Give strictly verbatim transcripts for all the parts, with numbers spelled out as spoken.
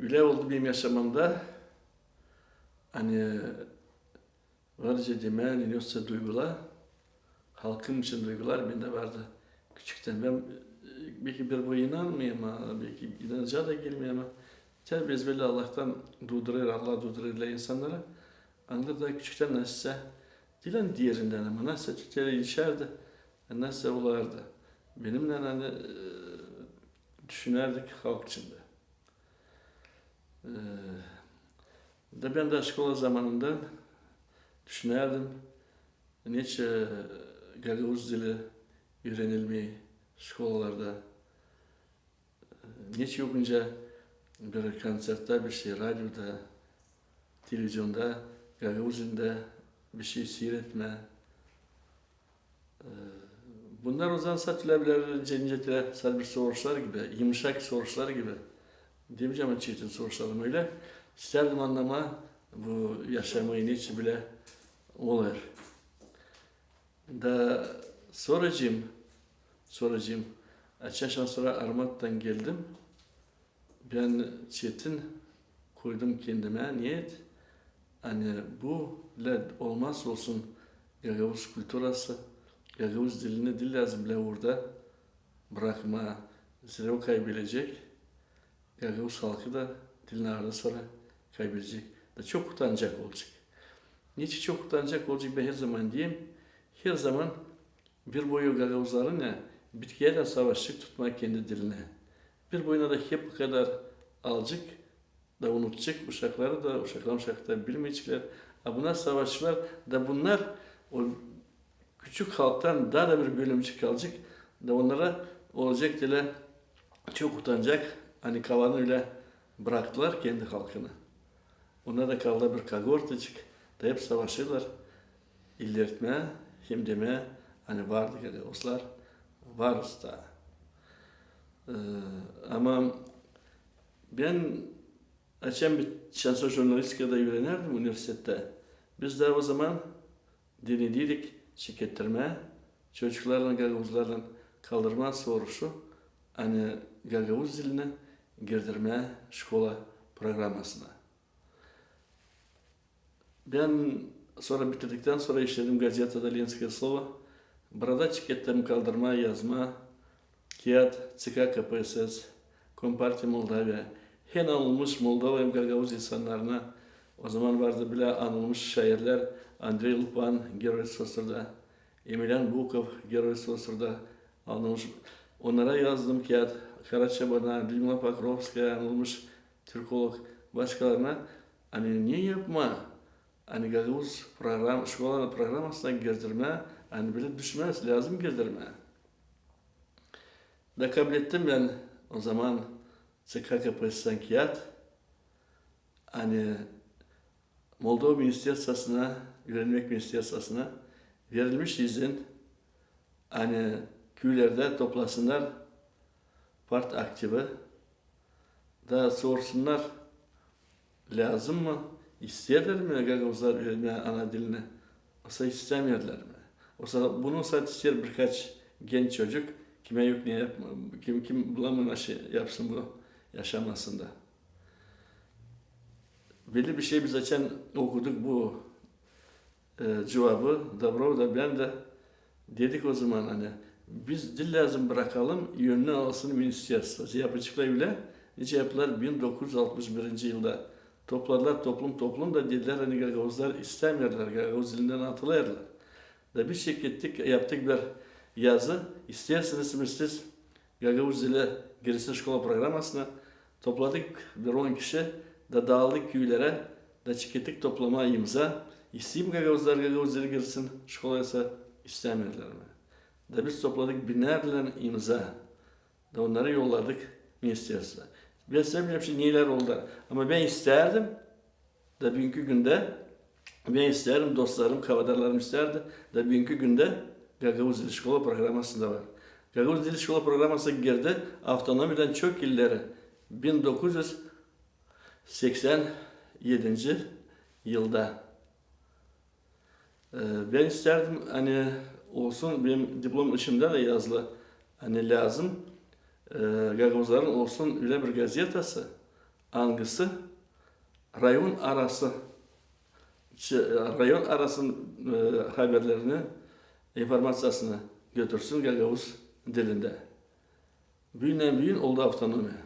Ölä oldu benim yaşamamda, ani var nicä demää, ani nesoy duygular, halkım için duygular bendä vardı. Küçüktän bän, e, beki bir boy inanmêêrım, ama beki inanacaa da gelmeer, ama tän ezberdän Allahtan duydurêr, Allah duydurêr insannara. Ancak taa küçüktän nasılsa, diil ani derindän, ama nasılsa tüteri işärdi, nasılsa olardı. Benimnän ani, e, düşünärdik halk içindä. E, da bän dä şkola zamanından düşünärdim, neçin gagauz dili üürenilmeer şkolalarda. Neçin yok nicä bir konţerttä, bir şey, radioda, televizionda gagauz dilindä bir şey siiretmää. E, bunnar o zaman sade ölä bir, nicä-nicä, sade bir soruşlar gibi, yımşak soruşlar gibi. Demeyecäm, ani çetin soruşlar, ama ölä istärdim annamaa bu yaşamayı, neçin bölä olêr. Da sonracıım, sonracıım, açan şansora Armattan geldim. Bän çetin koydum kendimä niyet, ani bu lä olmaz olsun gagauz kulturası, gagauz dilini diil lääzım bölä orada brakmaa, zerä o kaybelecek, gagauz halkı da dilini arada sora kaybelecek. Da çok utancak olacek. Neçin çok utancak olacek, bän her zaman deerim, her zaman bir boyu gagauzların ya bitkiyä dä savaşacek tutmaa kendi dilini. Bir boyuna da hep bu kadar alacek da unutacek, uşakları da, uşakların uşakları da bilmeyeceklär. A bunnar savaşçılar da, bunnar o küçük halktan taa da bir bölümcük kalacek da onnara olacek ölä çok utancak, ani kalanı ölä braktılar kendi halkını. Onnar da kaldı bir kogortacık, da hep savaşêrlar ilerletmää hem demää, ani vardı gagauzlar, varız taa. E, ama bän açan bir şansora jurnalistikada üürenärdim universitettä, biz dä o zaman denediydik çekettirmää, çocuklarlan, gagauzlarlan kaldırmaa soruşu, ani gagauz dilini girdirmää şkola programasına. Bän sora bitirdiktän sora işledim gazetada «Ленинское слово». Burada çekettim kaldırmaa, yazmaa kiyat C K K P S S, Kompartiya Moldaviya, hem anılmış Moldova hem gagauz insannarına. O zaman vardı bölä anılmış şairlär Andrey Lupan, Geroj Sosurda, Emilyan Bukov, Geroj Sosurda, anılmış. Onnara yazdım kiyat, Kara Çobana, Lüdmila Pokrovskaya, anılmış türkolog, başkalarına. Ani ne yapmaa? Ani gagauz program-, şkola programasına girdirmää, ani bölä düşmäz, lääzım girdirmää. Da kablettim bän o zaman C K K P S S-tän kiyat, ani Moldova ministerstvosuna, üürenmäk ministerstvosuna verilmiş izin, ani küülerdä toplasınnar part aktivi da sorsunnar, lääzım mı, isteerlär mi gagauzlar üüretmää ana dilini, osa istämeerlär mi? Osa bunu sade isteer birkaç genç çocuk, kimä yok ne yapmaa, kim, kim bulamêêr ne şey yapsın bu yaşamasında. Bellä bir şey biz açan okuduk bu e, cuvabı, Dobrov da, bän dä dedik o zaman, ani biz diil lääzım brakalım, önünü alsın ministerstvo. Yapaceklar ölä, nicä yaptılar bin dokuz üz altmış birinci yılda. Topladılar toplum, toplum da dedilär, ani gagauzlar istämeerlär, gagauz dilinden atılêrlar. Da biz çekettik, yaptık bir yazı, isteersiniz mi siz gagauz dili girsin şkola programasına. Topladık bir on kişi, da daaldık küülerä, da çekettik toplamaa imza. İsteerim gagauzlar gagauz dili girsin şkolaya, osa istämeerlär mi? Da biz topladık binnärlän imza, da onnarı yolladık ministerstvaya. Bän sän bilmeerim, neylär oldu, ama bän istärdim, da büünkü gündä bän istärdim, dostlarım, kavadarlarım istärdi, da büünkü gündä gagauz dili şkola programasında var. Gagauz dili şkola programasına girdi avtonomiyadän çok illeri, bin dokuz üz seksän edinci yılda. E, bän istärdim, ani olsun, benim diplom işimdä dä yazılı, ani lääzım, e, gagauzların olsun ölä bir gazetası, angısı rayon arası, ç-, rayon arasının, e, haberlerini, informaţiyasını götürsün gagauz dilindä. Büündän-büün oldu avtonomiya.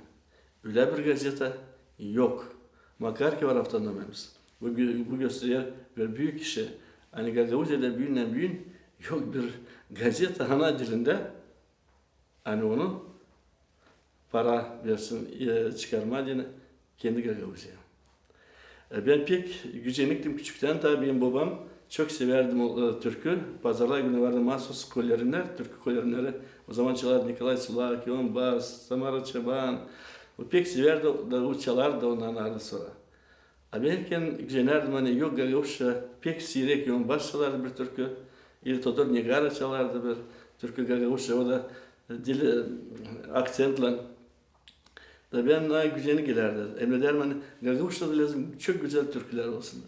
Ölä bir gazeta yok. Makar ki var avtonomiyamız. Bu gö-, bu gösterer bir büük işi. Ani Gagauziyada büündän-büün yok bir gazeta ana dilindä, ani onu para versin, e, çıkarmaa deyni kendi Gagauziya. E, bän pek güceniktim küçüktän, taa benim bobam çok sevärdi o, e, türkü. Pazarlar günü vardı maasuz kolerinär, türkü kolerineri. O zaman çalardı Nikolay Sulak, İon Bas, Tamara Çaban. O pek sevärdi, da o çalardı onnarın arada sora. A bän hep gücenärdim, ani yok gagauzça, pek siirek İon Bas çalardı bir türkü, ili Totor Negara çalardı bir türkü gagauzça, o da, e, dili, e, akţentlän. Da bän taa gücenik gelärdi. Emredärdim, ani gagauzça da lääzım çok gözäl türkülär olsun.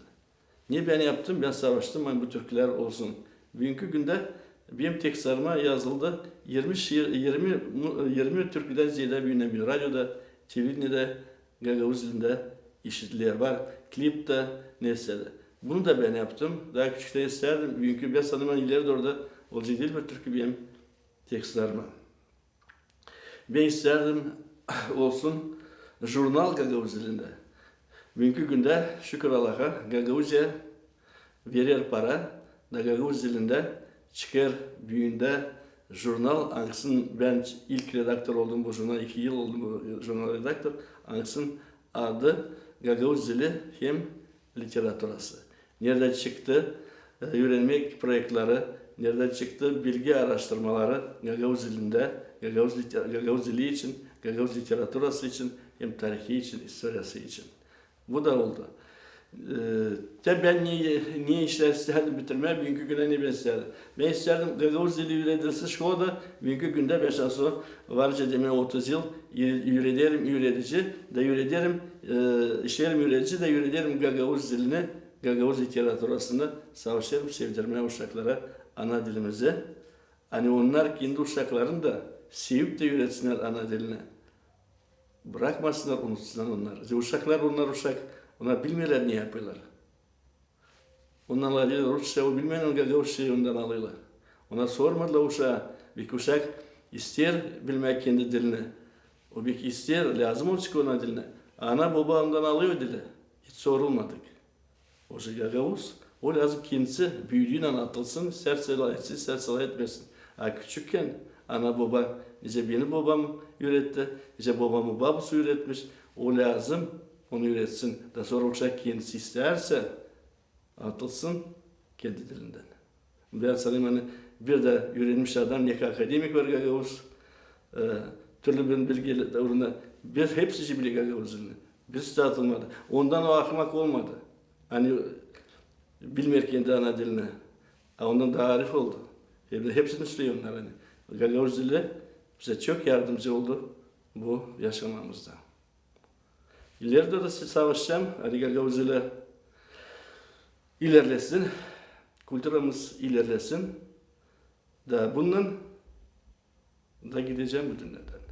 Ne bän yaptım? Bän savaştım, ani bu türkülär olsun. Büünkü gündä benim tekstarıma yazıldı irmi şiir, irmi, mu-, irmi türküdän zeedä büündän-büün radioda, televideniedä gagauz dilindä işidiler. Var klip dä, neysä dä. Bunu da bän yaptım. Taa küçüktän istärdim. Büünkü bän sanêrım, ani ileri dooru da olacek diil bir türkü benim tekstarıma. Bän istärdim olsun jurnal gagauz dilindä. Büünkü gündä, şükür Allaha, Gagauziya verer para da gagauz dilindä çıkêr büündä jurnal, angısının bän ilk redaktor oldum bu jurnal, iki yıl oldum bu jurnal redaktor, angısının adı Gagauz dili hem literaturası. Neredä çıktı, e, üürenmäk proektleri, neredä çıktı bilgi aaraştırmaları gagauz dilindä, gagauz lite-, gagauz dili için, gagauz literaturası için, hem tarihi için, istoriyası için. Bu da oldu. E, te bän ne, ne işlär istärdim bitirmää, büünkü günä ne bän istärdim. Bän istärdim, gagauz dili üüredilsin şkolada, büünkü gündä bän şanslı, varınca demää otuz yıl, ü-, üürederim üüredici, da üürederim, e, işlerim üüredici, da üürederim gagauz dilini, gagauz literaturasını, savaşêrım sevdirmää uşaklara ana dilimizi. Ani onnar kendi uşaklarını da sevip dä üüretsinnär ana dilini. Brakmasınnar, unutsunnar onnar. Zerä uşaklar, onnar uşak, onnar bilmeerlär ne yapêrlar. Ondan alêrlar rusça, o bilmeer, gagauzça ondan alêrlar. Ona sormadılar uşaa. Beki uşak isteer bilmää kendi dilini. O beki isteer, lääzım olacek ona dilini. Ana, boba ondan alêr o dili. Hiç sorulmadık. O je gagauz, o lääzım kendisi büüdüünän atılsın, istärse lafetsin, istärse lafetmesin. A küçükkän ana, boba, nicä beni bobam üüretti, nicä bobamı babası üüretmiş, o lääzım onu üüretsin. Da sora uşak kendisi istärsä, atılsın kendi dilindän. Bän sanêrım, ani bir dä üürenmiş adam, ne akademik var gagauz, e, türlü bir bilgi uurunda, bir hepsi biler gagauz dilini. Birisi dä atılmadı. Ondan o ahmak olmadı. Ani bilmeer kendi ana dilini. A ondan taa arif oldu. Hem dä hepsini isteer onnar, ani. Gagauz dili bizä çok yardımcı oldu bu yaşamamızda. İleri dooru da savaşacam, ani gagauz dili ilerlesin, kulturamız ilerlesin. Da bundan da gidecäm bu dünnedän.